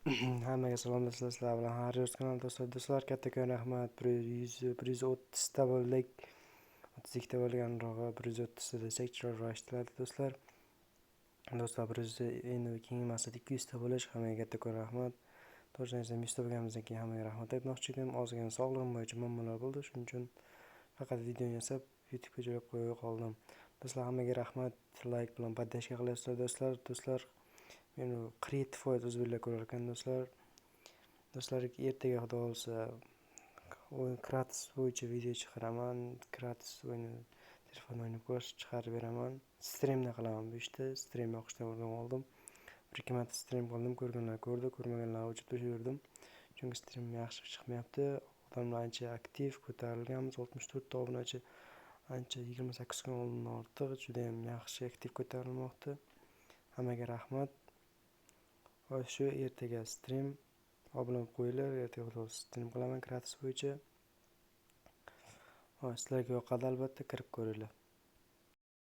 Hammaga salom do'stlar, sizlar bilan Harriers kanali do'stlar. Do'stlar, kattakon rahmat. 130 ta bo'ldik. 32 ta bo'lganrog'i 130 ta desak chiroyliroq eshitiladi do'stlar. Do'stlar, 100, endi keyingi maqsad 200 ta bo'lish. Hammaga kattakon rahmat. To'g'risini aytsam, 100 ta bo'lganimizdan keyin hammaga rahmat aytmoqchi edim. Ozgina sog'lig'im bo'yicha muammolar bo'ldi. Shuning uchun faqat videoni yasab YouTube'ga joylab qo'ya qoldim. Do'stlar, hammaga rahmat. Like bilan поддержка qilyapsizlar do'stlar. Do'stlar, meni 47% o'zbeklar ko'rar ekan do'stlar. Do'stlar, ertaga xudo xohlasa o'yin Kratos bo'yicha video chiqaraman. Kratos o'yini telefonda o'ynab ko'rish chiqarib beraman. Streamda qilaman bu ishni. Stream yoqishdan o'rganib oldim. Bir ikki marta stream qildim, ko'rganlar ko'rdi, ko'rmaganlar o'chirib tashlaverdim. Chunki stream yaxshi chiqmayapti. Odamlar ancha aktiv ko'tarilganmiz, 64 ta obunachi, ancha 28 kun oldindan ortiq juda ham yaxshi aktiv ko'tarilmoqda. Hammaga rahmat. Va shu ertaga stream, obuna bo'lib qo'yinglar. Ertaga xudo xohlasa stream qilaman Kratos bo'yicha. Sizlarga yoqadi albatta, kirib ko'ringlar.